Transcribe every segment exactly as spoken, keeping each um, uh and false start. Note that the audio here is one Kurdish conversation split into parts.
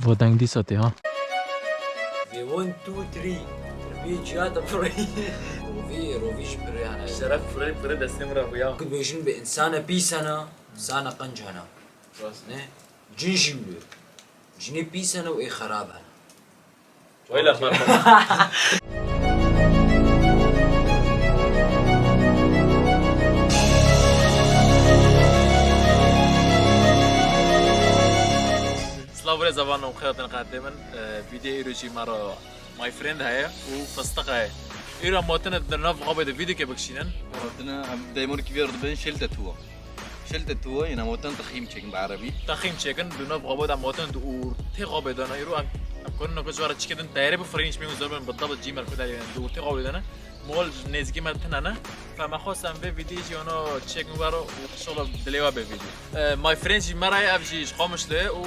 Bo deng dîsa tê ha. Vê one, two, three. Vê ciya de firê. Rovî, rovî ji firê hene. Şeref firê, firê destê min re bûya. Ku dibêjin bi insana pîs hene, insana qenc hene. Rast. Ne? Cin jî wilo. Cinê pîs hene û ê xerab hene. Weyla xwe. Silav birêz, evan û xêr hatin qehetê min. Ee, vîdyoyê îro jî me re my friend heye û fistiq heye. Îro em hotine di nav xabê de vîdyoke bikişînin. Hotine em deymor kî vêr dibin şil te tuwa. Şil te tuwa, yine em hotin texîm çekin bi erebî. Texîm çekin, di nav xabê de em hotin û tê xabê de ne îro em, em konin noko ji wara çike din teyarê bifirîn, çimê û zerbin bi tablet cîmer ku derê du tê xabê de ne. Mol ji nêzîkî me tine ne. Fe me xwest em vê vîdyoyê jî ono çekin wero û inşallah dilê we bê vîdyo. Ee, my friend jî me re ye, ev jî ji Qamişlo ye û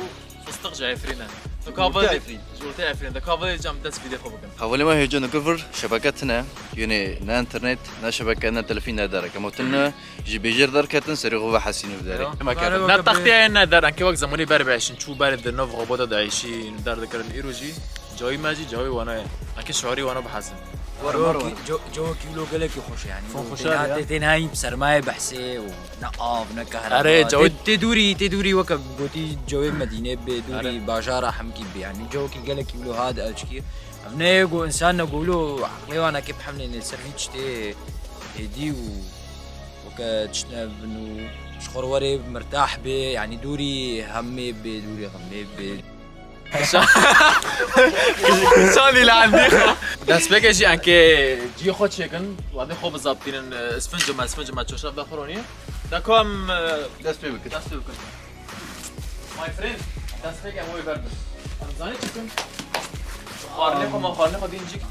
fistiq ji Efrîn e. Tu Ji Ortê kavilê Efrîn. Ji Ortê Efrîn. Tu kavilê cam dest vîdyoyê xwe bikin. Hevalê me hêca niko vir şebeke tine. Yönê ne internet, ne şebeke, ne telefîn, ne derek. Em hotin ne ji bêjêr derketin, serê xwe ve hesîn û derê. Ya. Em Ne weke taxtiye ne der, enke wek zemanî ber bêşin, çû ber di nav robota de êşî der dikirin. Îro jî cawî me jî cawî wana ye. Enke şarî wana bihesin. War, war, Cawekî, war. Caw-, cawekî wilo gelekî xweş e, yani. Xwe xweş Têna, e, ya. tê-, têna hîn sermaye behsê û ne av, ne kahreba. Are, cawê Tê, tê dûrî, tê dûrî weke gotî cawê Medînê bê, dûrî Are. bajara hemkî bê. Yani cawekî gelekî wilo had elçikî. Ev ne yê go insan ne go wilo eqlê wan eke bihemlêne ser vî tiştê êdî û weke tiştine bin û ji xwe re werê mirtah bê, yani dûrî hemê bê, dûrî hemê bê. Şanî li endî. Destpêkê jî enke cî xwe çêkin, wadê xwe bizaptînin, e, isfinc me, isfinc me çoşaf de xwe ronî. De ku em, e, Dest pê bikin. dest pê bikin. My friend, destpêkê em wê ver bin. Em zanî çi bikin? Xwarinê xwe, me xwarinê xwe dîn cîk.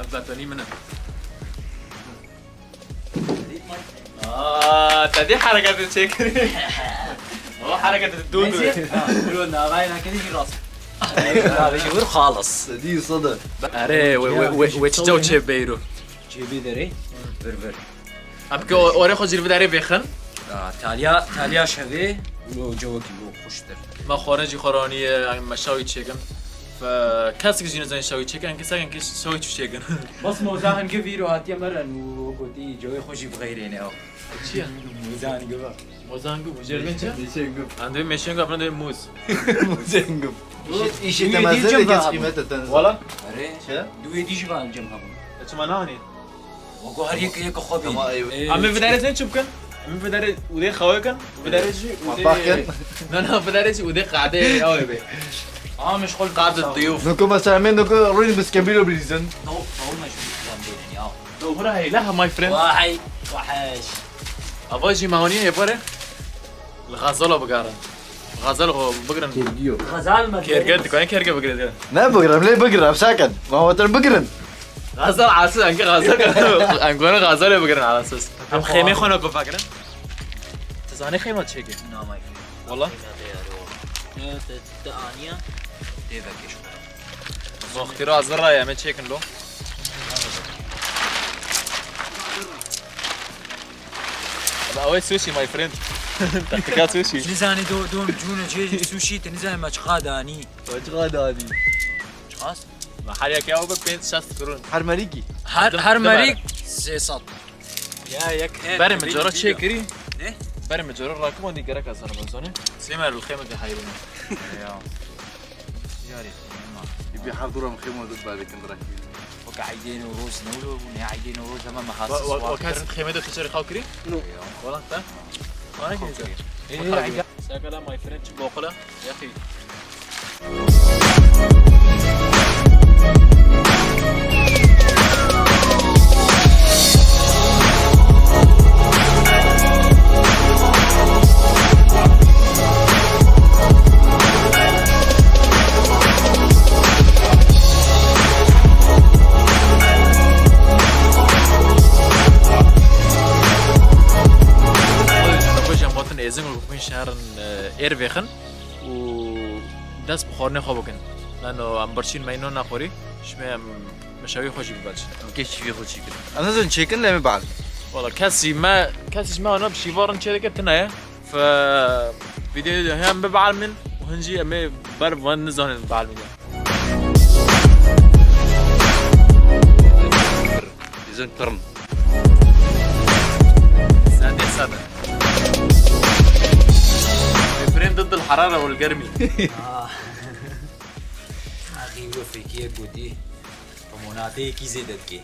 Ev betonî min e. Aa, te dî hereketê çêkirî. O hereketê dû dû. Neyse, ha, bro, navayê nakirî jî rast. Navê jî wir xalis. Sedî sede. Erê, we, we, we, we çi caw çê beyro? Çê bê derê, vir vir. Em ke o-, orê xwe jî li vê derê vêxin. Aa, taliya, taliya şevê, wilo cawekî wilo xuştir. Me xwarin jî xwe ranî ye, em me şawî çêkin. Fe, kesek jî nizanî şawî çêkin, kesek, kesek şawî çi çêkin. Bas moza hingiv îro hatiye meren û gotî cawê xwe jî bixeyrêne ew. Çi ye? Moza hingiv e. Moza hingiv, jêr bin çi? Meşe hingiv. Em divê meşe hingiv, em divê muz. Moza hingiv. Îşê, îşê Duyê temezle dî de cem geç abi. Qîmete tenze. Wala? Erê. Çi? Duyê dî jî van cem hebûn. E, çima nanî? Wego her yek yek xwe bî. Tamam, eyvallah. Ee, Em ê vidarê sen çi bikin? Em ê vidarê udê xewe kin, vidarê jî udê Bak, bak. Na, na, vidarê jî udê qadê ew ê bê. Aa, meşgul Qad diyuf. Nuku mesela, me nuku rûnî biskebîlo bilîzin. No, no, meşgul ben değilim ya. Doğru hey, la my friend. Vay, vay. Ava jî mawaniye yapare. Li Xazala bigarin. Xazal xwe bigirin. Kêrgiyo. Xazal me. Kêrge, dikane kêrge bigirin. Ne bigirim, lê bigirim, sakin. Ma wetin bigirin. Xazal asıl, enki Xazal. Enkona Xazalê bigirin asıl. Em xêmê xwe ne ku vekirin. Tu zanî xêma çêkê? Na, my friend. Wala? Xêma teyarî wala. Ne, te, te aniye. Tê vekê ji xwe. Zoxtî ra zirra ye, em ê çêkin lo. Ew ê sushi, my friend. Taktika sushi. Nizanî do, do cûne cê sushi, tu nizanî me çiqa danî. Me çiqa danî. Çiqas? Me her yek ya be pênc şest kurun. Her merîkî? Her, Dim-, her dimere. Merîk sê sed. Ya yek. Berê min cara çêkirî. Ne? Berê min cara rakibandî gerek ez zana, zanî. Sê mer li xêmeke heyrîne. Ya. Yarî. Bi her dû re min xêma dû bavêtin direk. Weke Eydê Newroz ne wilo bû, ne Eydê Newroz hema me Wa-, hasis wa-, wa kes xêmê de tu çerê xaw kirî? No. Wala te? Wala Xaw kirî. Ê, Eydê. Sekala my friend, çi boqula? Yaxî. Nexweşiyan gotin êzing û gotin şeherin, e, êr vêxin û dest bi xwarinê xwe bikin. Lano em birçîn meyno naxwerî, ji me em meşawî xwe jî bibeçin. Em kê şîvê xwe çêkin. Em nizin çêkin lê me bal. Wala kes jî me, kes jî me ana bi şîva rin çêdike tune ye. Fe vîdyoyê de hem bibalmin û Hûn jî em ê ber van nizanin balmîne. Dizin pirm. Sen de sen. Efrem ضد الحرارة والجرمي. Ah. Axî wilo fêkiyê gotî. Monateyekî zêde dikê.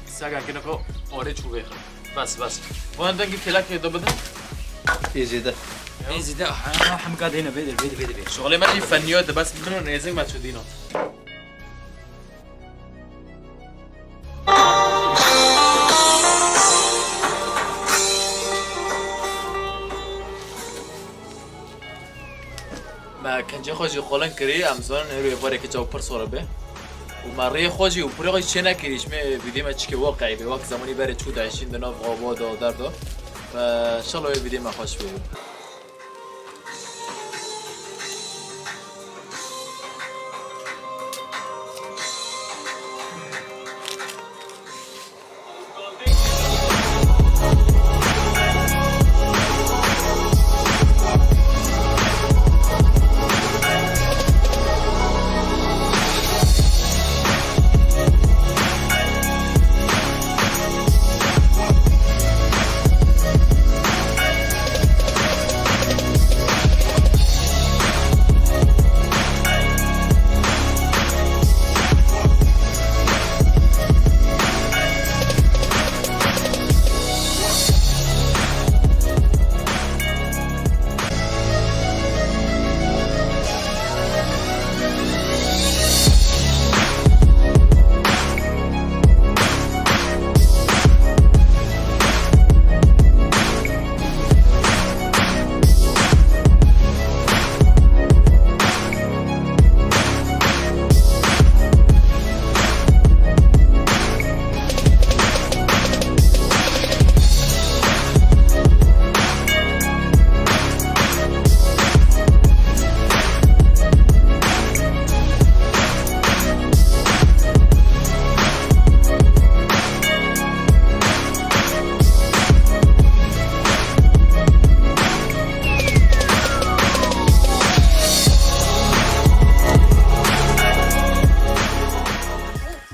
Sega kine ko orê çû vêxin. Bes, bes. Wan dengê kêlekê de bidin. Ê zêde. Ê zêde, ha, ha, hemka dêne, vêde, vêde, vêde, vêde. Şuxulê me jî fenniyo de, bes bidin û nêzing me çû dîno. Me kincê xwe jî qolin kirî, em zanin hêro êvarê kiça û pir sor be. Û me rêyê xwe jî û pirê xwe jî çê nekirî, ji me vîdyoyê me çikê weqî be, wek zemanî berê çû diêşîn di nav ava de û derdo. Me, înşallah wê vîdyoyê me xweş bê.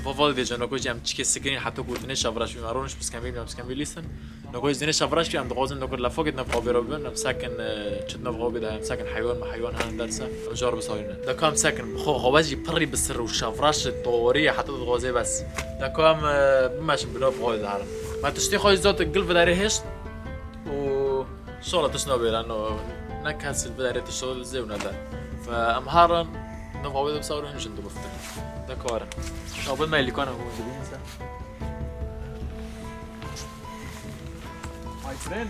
Vava dê cano ku jî em çikê sikirin heta ku dinê şevraş bî me roniş piskem bî em piskem bî lîstin. Nokoj dinê şevraş bî em dixwazin nokoj lefokê nav xwe bêro bibin, em sekin, e, çi nav xwe bide, em sekin heywan me heywan hene derse, em jar bisawîne. Deka em sekin, xwe xwe jî pirrî bi sir û şevraş torî heta dixwazê bes. Deka em, e, bimeşin bi nav xwe diherin. Me tiştê xwe zot gil vidarê hêşt û şola tişt nabêre, no, ne kes vidarê tişt zê û ne de. Fe em herin, nav xwe de bisawîne jin dibiftin. Deka herin. Şabin me lîkana xwe dibîn se. My friend.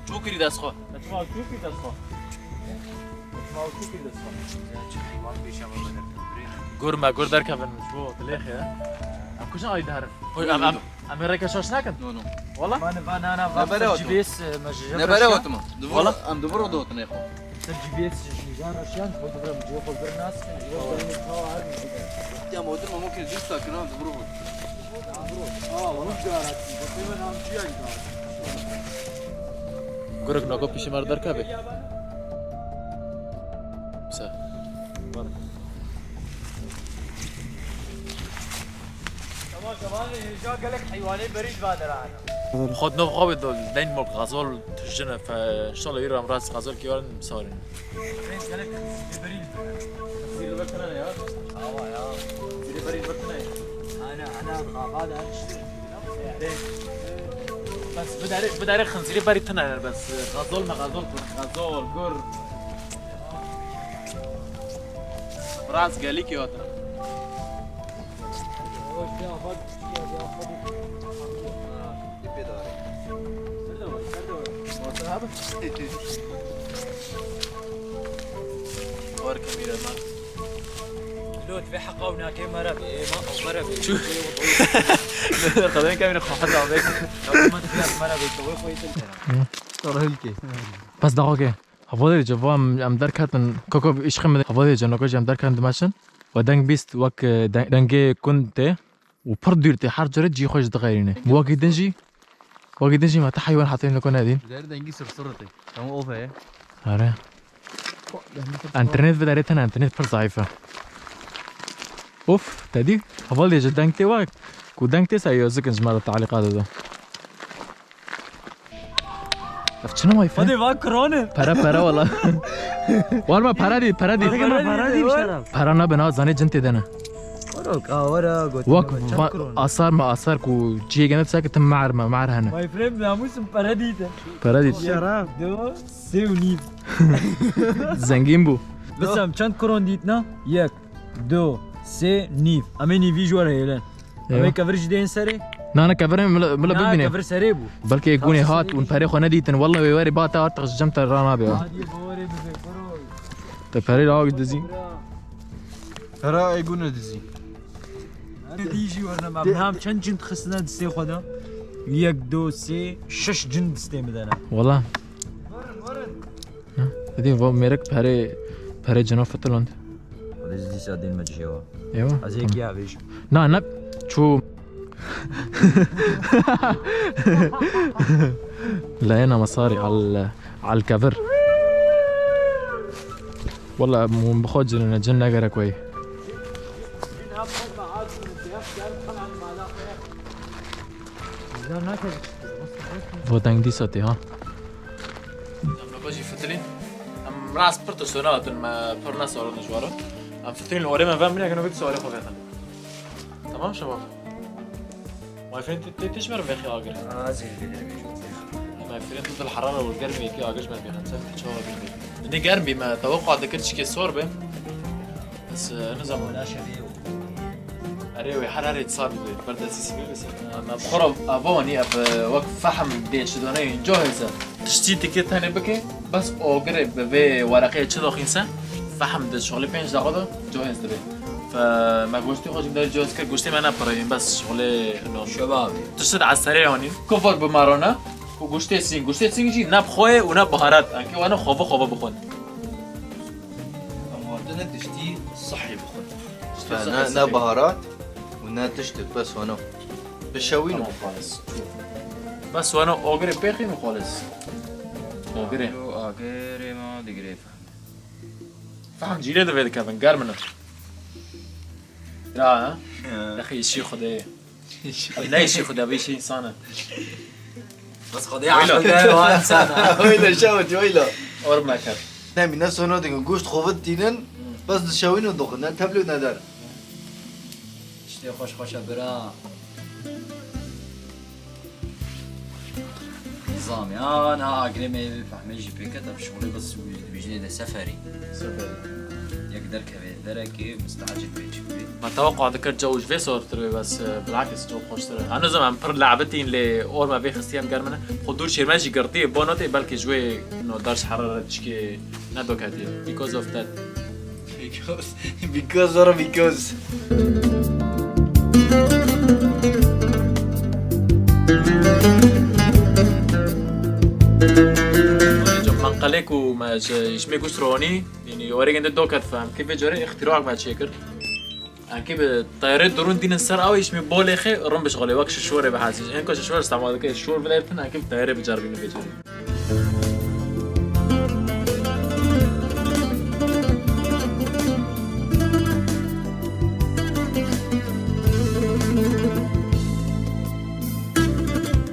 Çû kirî dest xwe. Çû kirî dest xwe. Çû kirî dest xwe. Gur me, gur derkevin ji bo dilêxê. Em kujin ay diherin. Em, em, em ê rêke şaş nekin? No, no. Wala? Man va, na, na, va. Nebere ser otum. G P S, e, me ji Nebere otum. Wala? Em dibir odo otinê xwe. Ser G P S ji nîjan reşiyan, ji bo dibirem, ji bo xwe bir nas kin, ji bo dibirem, çawa her nîjan. Ya motor mamo ke jin sakin ha, dibir odo. Aa, wala. Gurek nako pişi mer derkeve. Sa. Şevan, şevan, hêja gelek heywanê berî ji van derane. Xwe di nav xwe bê do, Denmark, xezol tijine fe, înşallah îro em rast xezol kî warin, bisarin. Gelek berî. Zîrî bertine ya. Awa ya. Zîrî berî bertine. Ana, ana, baba da işte. Bes, bidarê, bidarê xinzîrê berî tine, bes, xezol me, xezol kur, xezol, gur. Rast gelî kî hatine. War kamera man. Lot ve haqa û nake mera be, ê ma o mera be. Çu. Xwedê kamera xwe heta be. Mera be, to xwe yitin. Hı. Sonra ülke. Bes daha okey. Hava derece, va em, em derketin, koko îşqê min hava derece, noko jî em derketin dimeşin. Ve deng bîst, wek, e, deng-, dengê kund tê. Û pir dûr tê, her carê cî xwe ji dixerîne. Bi wekî din jî, Wekî din jî me te heywan hetên li ku nedîn. Derî dengî sirsir tê. Hemû ov heye. Are. Enternet bidarê tene, enternet pir zayîf e. Of, te dî? Heval dê ji deng tê wek. Ku deng tê se yozik in ji me de talîqat de. Ev çi ne mayfe? Hadi va krone. Pere pere wala. War me pere dî, pere dî. Pere dî, pere dî. Pere nabe na zanê cin tê de ne. Wara ka, wara got. Wak asar me asar ku ciyê gene se ki tim mer me mer hene. My friend, namusim pere dîte. Pere dît. Şeref. Do, sê û nîv. Zengîn bû. Bisem çend kron dît na? Yek, do, sê, nîv. Em ê nîvî ji we re hêlin. Em ê kevir jî dên serê? Na, na, kevir em mila, mila bibîne. Kevir serê bû. Belkê gunê hat û perê xwe nedîtin. Walla wê werê ba te artık ji cem te ranabe. Hadi bawarê bibe, bro. Te perê la dizî. Pera ê gune dizî. Hadi dî jî werne me. Em çend cin dixistine distê xwe de? Yek, do, sê, şeş cin distê min de ne. Wala. Ha? Hadi va mêrik perê, perê cina fitiland. Hadi dîsa dên me cihê wa. Ewa. Ez ê kiya vêjim. Na, ne, çû. Leyena masarî al, al kevir. Wala hûn bi xwe cin ne, cin ne gerek wey. Vo deng dîsa tê ha. Em li xwe jî fitilîn. Em rast pir tişt nehatin, me pir nesarin ji were. Em fitilîn li orê me ve min, ekin wek sarê xwe vexin. Tamam şebab. My friend, tê, tê, tê ji me re vexî agir. Aa, zêde vêjim. My friend, tu dil herara û germê yekî agir ji me vexin. Sen çawa agir vexin? Hindê germ bî, me tewqua dikir çikê sor be. Bes, e, nizam. Wala şevê yo. Erê wê her herê sar bibe. Berdesî sivî be ser. Me bi xwe re ava wanî, ev, e, wek fehm dê çi dane înca hêze. Tiştî dike tenê bike, bes agirê bi vê wereqê çi daxîn se, fehm di şixulê pênc deqa de cahêz dibe. Fe me goştê xwe jî derê cahêz kir, goştê me ne pireyên, bes şixulê no. Şebabî. Tiştê di eserê anîn. Kufir bi marana û goştê sîng. Goştê sîng jî ne bi xwe ye û ne biharat. Enkê wane xwe bi xwe bixwin. Em hatine tiştî sihî bixwin. Tiştî sihî, ne, ne sihî. Biharat û ne tiştek, bes wana. Bişewîn û xalis. Bes wana agirê pêxîn û xalis. Agirê. Agirê ma digirê. Fehm cîlê divê dikevin, germ in. Ya, ha? Ya. Dexî îşî Xwedê. Ne îşî Xwedê, bi îşî însan e. Bes Xwedê aqil de wa însan e. Weyla şewt, weyla. Or mekir. Ne mî, ne sona dikin, goşt xwe tînin, bes dişewîn û dixwin, ne tevlî û ne der. Tiştê xweş xweş e bira. Nizam ya, niha agirê me fehmê jî pê ket, ev şixulê bes wî dibêjinê de seferî. Seferî. Yek derkevê, derekê, mistehecê pê çi bibê. Me tewqua dikir caw ji vê sortir bê, bes, e, bilakis caw xweştir e. Em nizam em pir le'bitîn lê or me vê xistî em germ in. Xwe dûr şêrme jî girtî, bo notê belkî ji wê no derc herare çikê nedoketî. Because of that. Because, because or because. Menqelê ku me ji, ji me goşt ronî, yanî orê gende doket fem. Kê vê carê îxtîrak me çêkir. Enkê bi teyarê durûn dînin ser awê, îşmê bolê xê rin bişixulê, wek şişorê bihesî. Enka şişor îstemal dike, şor bilertin, enkê bi teyarê biceribînin vê carê.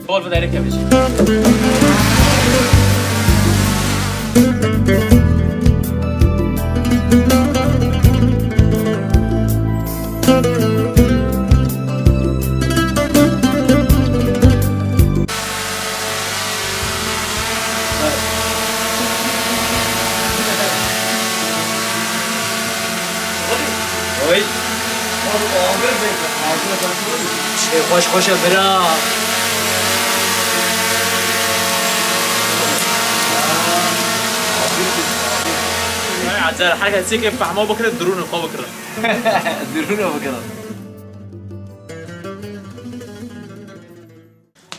Bol bi derê kevê jî. Oy. Çê xweş xweş e bira. Ay, acar, her kesê ke fehma bikire, durûnê xwe bikire. Durûnê bikire.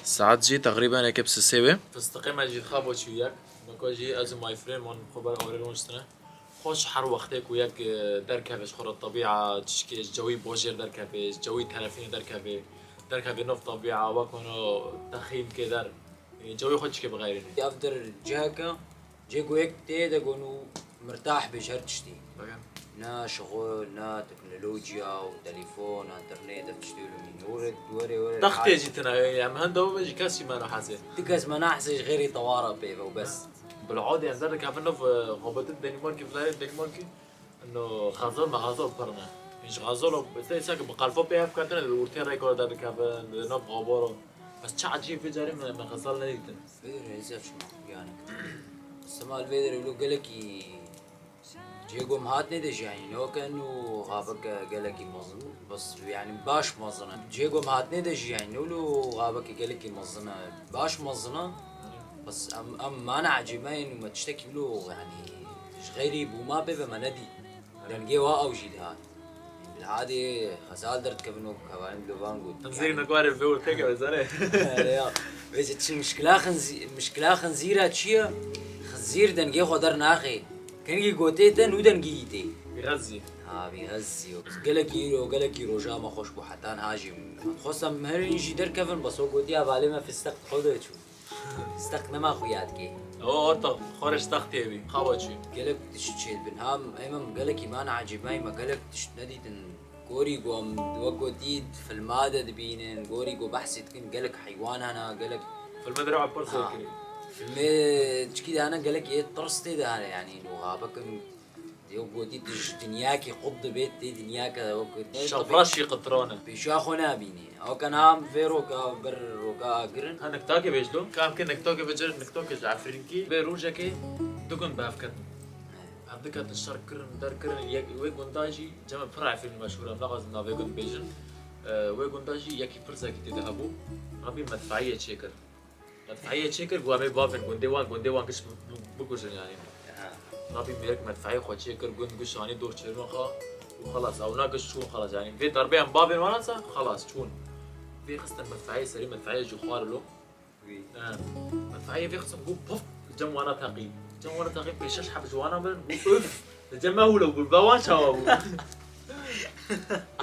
Saet jî teqrîben eke bi sisê be. Fistiqê me jî xabo çû yek. Niko jî ez û my friend mon xwe ber orê rûniştine. Xweş her wextê ku yek, e, derkeve ji xwe re tebîa, çişkê ji cewî bojêr derkeve, ji cewî terefînê derkeve. Derkevê nov tebîa, wek hûn texîm kê der. Cewê xwe çikê bixeyrînê. Ev der ciheke, cê ku yek tê de gon û mirtah bê ji her tiştî. Bakın. Na şixul, na teknolojiya û telefon, internet, ev tiştê wilo nîn. Were, were, were. Textê jî tine, em henda bibin jî kes jî me nahesê. Ti kes me nahesê ji xêrî tewara pê ve û bes. Bil'adê em derdikevin nov, e, xebetin Denîmarkê, vilayet Denîmarkê. Ino xezal me xezal pir ne. Ji xezalo, te sanki bi qelfa pê hev ketine, di ortê rêkor derdikevin, di nav xabaro. Ez çi ecêb vê carê me, me xezal nedîtin. Vê derê ez şima yani. Sema li vê derê wilo gelekî cihê ku em hatine de jî yani, ne weke ino xabeke gelekî mezin. Bes yani baş mezin e. Cihê ku em hatine de jî yani, ne wilo xabeke gelekî mezin e. Baş mezin e. Bes em, em mane ecêb me yên û me tiştekî wilo yani ji xeyrî bûma pê ve me nedî. Dengê wa ew jî dihat. Bil'adê xezal derdikevin wek hevalên Lovan got. Xinzîr yani, nigwarê vê û teke bezane. Erê ya. Vêce çi mişkila xinzî-, mişkila xinzîra çi ye? Xinzîr dengê xwe dernaxê. Kengî gotê te nû dengî yî tê. Bîxezî. Ha, bîxezî. Gelekî îro, gelekî roja me xweş bû, heta niha jî. Xwestem herin jî derkevin, bes o gotiya hevalê me fistek xwe de çû. Stek nema xuya dikê. O orta xore stek tê bî. Xawa çi? Gelek tişt çê dibin. Ha, em, em gelekî mane ecêb me, me gelek tişt nedîtin. Gorî ku em wek gotî filma de dibînin, gorî ku behsê dikin, gelek heywan hene, gelek. Filmê de re pir seyr kirî. Filmê çikî de hene, gelek ê tirs tê de hene, yani, û ha bikin. Ew gotî tu ji dinyakê qut dibê, tê dinyake wek. Şevraşî qitran e. Pêşiya xwe nabînî. Ew ke niha vê roka, ber roka agir in. Ha, niktakê bêj do. Ka em kê niktakê bicir, niktakê ji Efrînkî. Vê rojekê du gund bi hev ketin. Hev diketin şer kirin, der kirin. Yek, wê gunda jî, cem pir Efrîn meşhûr e, em naxwazin navê gund bêjin. E, wê gunda jî yekî pirzekî tê de hebû. Rabî medfeiyê çêkir. Medfeiyê çêkir, got, em ê bavên gundê wan, gundê wan giş bi-, bi-, bikujin yani. Aha. Rabî mêrik medfeiyê xwe çêkir, gund giş anî dor çêrmê xwe û xelas, ew na giş çûn xelas yani. Vê darbeyan bavên wan ansa xelas çûn. Vê xistin medfeiyê serî, medfeiyê jî xwar lo. Wî. He. Medfeiyê vê xistin got, puf, cem wana teqî. Cem wana teqî pêş şeş heb ji wana birin, got, uf. Cem me hûlo bû, be wan çawa bû?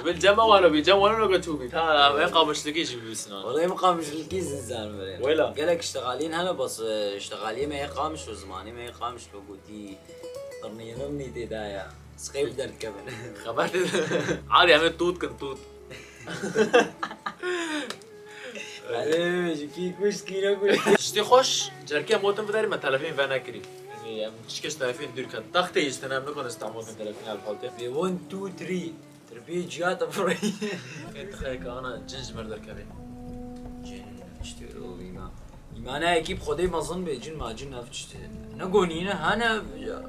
Bil cem me wano bî, cem wano noka çû bî. Ta, em ê qamişlikî jî bibîstin. Wala em qamişlikî zin zanim. Wela. Gelek iştexaliyên hene, bas, e, iştexaliyê me yê qamiş û zimanê me yê qamiş bi gotî. Tirnî min nî tê daya. Sqeyb derkevin. Xeber tê. Arî em ê tût kin tût. Elê, ji kî kuş, kî ne kuş. Tiştê xweş, cerkê em gotin bidarî me telefîn venekirî. Yanî em tişkê ji telefîn dûr ket. Textê jî tine em nikonin îstehmal kin telefîn el xaltê. Vê one, two, three. Tirpiyê ciya te firayî. Vê tixeyeke ana cin ji me re derkevê. Cin, tiştê wilo bîna. Îmana yekî bi Xwedê mezin bê, cin ma cin ev tiştê. Ne gonî ne, hene ev ya.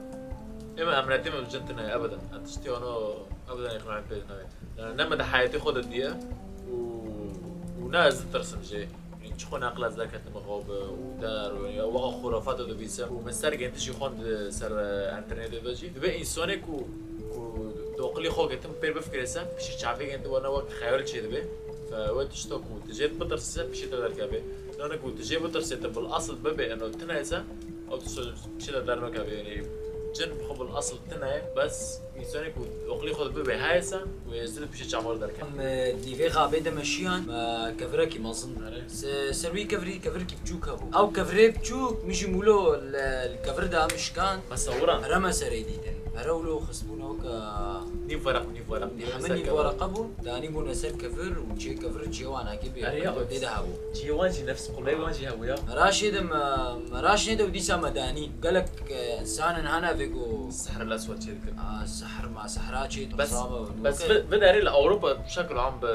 Ê me emretê me bi cin tine, ebeden. Em tiştê ano ebeden îqnayê pê nayê. Ne me di heyetê xwe de diye û, û ne ez ditirsim jê. Yanî çi xwe neqil ez derketime xwe bi û der û ya weha xurafat û dibîse û min ser gêntişî xwend ser, e, internetê de jî. Dibe însanê ku, ku doqilî xwe getim pêr bifikirê se, pişî çavê gênti wene wek xeyal çê dibe. Fe we tişta ku tu jê bitirsî se, pişî te derkeve. Nane ku tu jê bitirsê, tu bil asl bibe, eno tine se, ew tişta pişî te dernakeve. Yanî cin bi xwe bil asl tine ye, bes însanê ku oqlî xwe bibe heye se, wê zû pişî çamal derkeve. Em, e, dîvê xabê de meşiyan, me kevirekî mezin. Erê. Se-, ser wî kevirî, kevirkî biçûk hebû. Ew kevirê biçûk, min jî mûlo li, li kevir de min şikan. Mesewiran. Pere me serê dîtin. Pere wilo xistbûne weke. Nîv weraq, nîv weraq. Heme nîv wereqe bûn. Danî bûne ser kevir û cihê kevir cihê wan hekî bê. Erê ya. Tê de hebû. Cihê wan jî nefs qulê wan jî hebû ya. Meraşê de me, meraşê de û dîsa me danî. Gelek, e, însan in hene vê ku. Sihr el eswed çê dikin. A, sihr ma, sihra çê, bes, tirsa me, bes weke. Bi, bi derê li Ewropa şekil am bi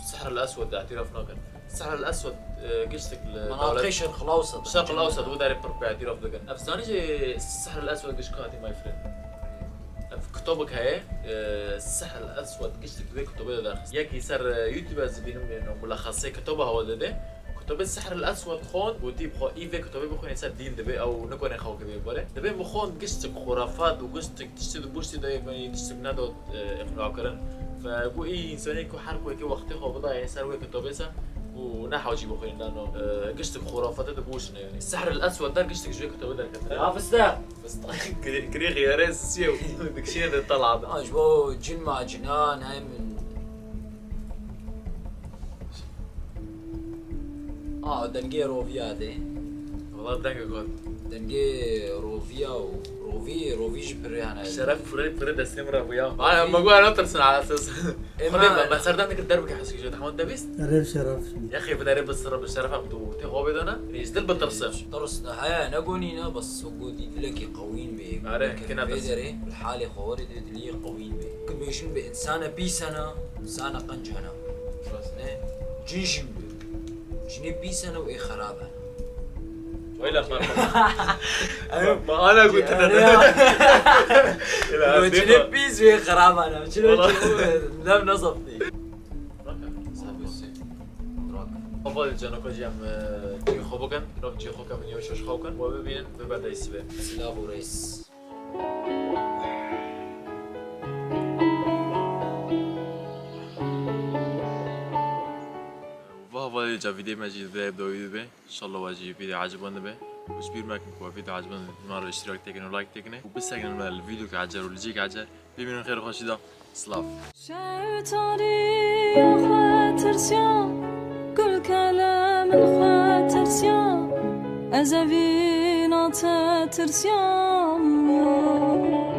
sihr el eswed de îtiraf nakin. Sihr el eswed, e, giştik li Menatiqê dewlet Şerq el Ewsat. Şerq el Ewsat, wê derê pir bi îtiraf dikin. Ev zanî jî sihr el eswed giş katî, my friend. Ev kitobek heye, e, Sihr el Eswed, giştik vê kitobê de derxist. Yekî ser, e, YouTube ez dibînim, e, mulexesê kitoba hewa dide. Kitobê Sihr el Eswed xwend, gotî bi xwe, î vê kitobê bixwînê ser dîn dibe, ew nikone xew kevê bare. Dibe min xwend giştik xurafat û giştik tiştê di piştî de, tiştik nedo, e, îqna kirin. Fe got, î însanê ku her ku yekê wextê xwe bida, yanî ser wê kitobê se, û ne hewcî bixwînin dano, e, giştik xurafate dibûşine, yanî. Sihr el Eswed der giştik ji wê kitobê derketine. Ya fiste. Fiste. Kirê, kirê xiyarê sisiye û dikişîne de tela de. Ji bo cin ma cina, ne min. Aa, dengê roviya de. Valla dengê got. Dengê roviya û rovî, rovî jî pirê hene. Şeref pirê, pirê destê min re bûya. Valla me got natirsin ala ses. Ema- Xwedê me, me serdan dikir derbike heskî jê. Hemû debîst. Erev şeref. Yexê bi derê bi sira, bi şeref em tu tê xwe bêdana. Rêzdil bi tirsin. Tirs ne heye, ne gonî ne, bes wek gotî dilekî qewîn bê. Are, Dilekî kena vê tirsin. derê, li halê xwe werê dê dilî qewîn bê. Ki bêjin bi insana pîs hene, insana qenc hene. Rast ne? Cin jî bi. Cinê pîs hene û ê xerab hene. Öyle xwe. Ma ana gotine. Ila Cinê pîs û ê xerab hene. Cinê Wala. Nev ne zaf tê. Rak. Hava canaka jî em cî xwe bikin. Rab cî xwe kevin ya şaş xwe bikin. We bibînin, bibe dayî sibê. Silav û reis. Va va ca vîdê me jî vê dawî dibe. Înşallah we jî vîdê ecibandin be. Û ji bîr mekin ku we vîdê ecibandin, me re îştirak tekin û like tekin û bisekinin me li vîdyoke ecer û li cîk ecer. Bimînin xêr û xweşî de. Silav. Şewtariya xwe tirsiya, gul kelemin xwe tirsiya, ez evîna te tirsiyam ya.